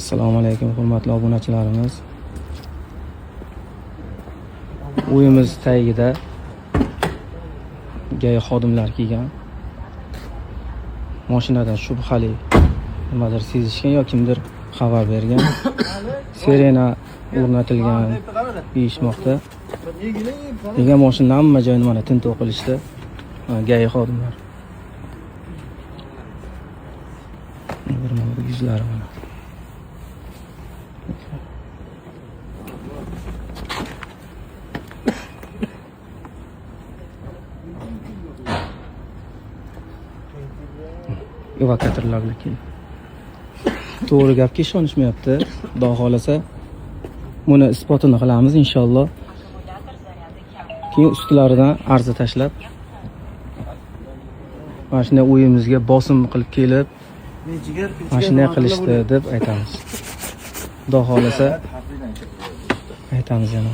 Assalomu alaykum, hurmatli obunachilarimiz. Uyimiz tagida GAI xodimlar kelgan. Mashinadan shubhali nimadir sezishgan yo kimdir xabar bergan. Sirena o'rnatilgan deyishmoqda. Degan mashinani hamma joyini mana tintuv qilishdi. GAI xodimlar. Bir mana bu yuzlari mana. Evakuatorlar bilan keldi. To'g'ri gapga ishonishmayapti. Xudo xohlasa buni isbotini qilamiz inshaalloh. Keyin ustilaridan arza tashlab mana shunday uyimizga bosim qilib kelib mana shunday qilishdi deb aytamiz. Xudo xohlasa aytamiz yana.